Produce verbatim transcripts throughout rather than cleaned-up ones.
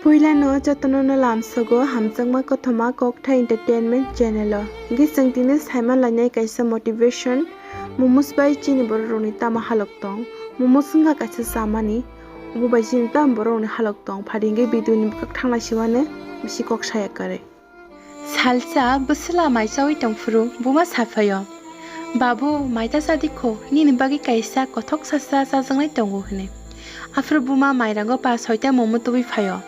Puilano jotono no lamsogo hamjakma kothoma Kokthai Entertainment channel o. Hingke chwng tini saima lainai kaisa motivation, momos bai chini borok rokni tamo halok tong. Momos wngkha kaisa chamani, obo bai chini tamo borok rokni halok tong. Phari hingke video ni bwkhak thangna siwano bisi kok saya kwrwi. Salsa bwswla mai chaui tongphuru buma saphaio, "Babu, mai ta chadi kho, nini bagwi kaisa kothok sasa chajaknai tongo," hwnwi. Aphuru buma mairango pa soita momo tubui phaio.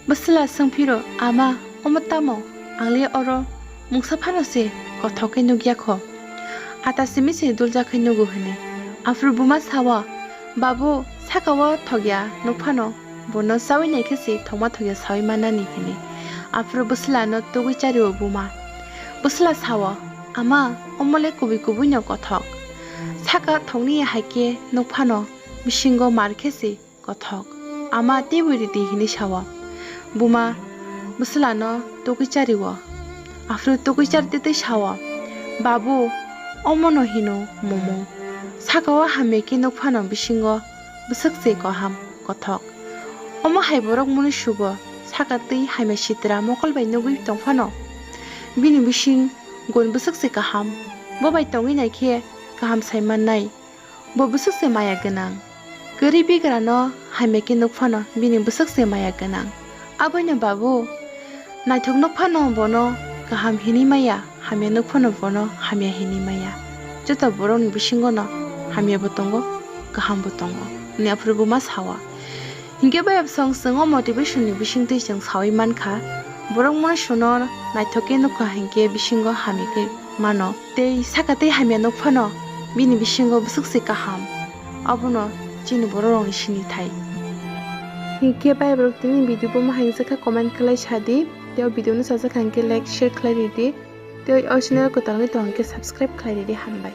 Bwswla swngphiro, "Ama, omo tamo? Ang le oro mungsa phano se kothok khe nukya kho. Ata simi se duljak khe nugo," hwnwi. Aphuru buma sao, "Babu, saka o thokya nuk phano." Bono chaui naikhe se thokma thokya saui manani hwnwi. Aphuru bwswlano tugui chario buma. Bwswla sao, "Ama, omo le kubui kubuino kothok. Saka thokni hai khe nuk phano bisingo mar khe se kothok. Ama teibo ridi," hwnwi sao. Buma bwswlano tugui chario. Aphuru tugui char titui sao, "Babu, omono hino momo. Saka o hamya khe nuk phano bisingo bwswk se kaham kothok. Omo hai borok mwnwi sugo, saka twi hamya sitra mokol bai nugui tong phano. Bini bising gun bwswk se kaham. Bo bai tongwi naikhe kaham sai mannai. Bo bwswk se maya gwnang. Kwrwi bigrano hamya khe nuk phano bini bwswk se maya gwnang. Aboino babu, naithok nuk phano bono kaham hinwi maya, hamya nuk phano bono hamya hinwi maya. Joto borokni bisingono hamyabo tongo, kahambo tongo," hwnwi aphuru buma sao. Hinkhe bayapsong chwng o motivation ni bisingtwi chwng saui mankha, borok mwnwi suno naithok khe nukha hinkhe bisingo hamya khe mano. Tei saka tei hamya nuk phano bini bisingo bwswk se kaham. Abono chini borok rokni sini thai. Hinkhe bai borok tini video bo ma hai wngjakha comment khlai sadi. Tei o video no chajak kha hinkhe like, share khlai ridi. Tei o channel kwtal wngwi tong hinkhe subscribe khlai ridi, hambai.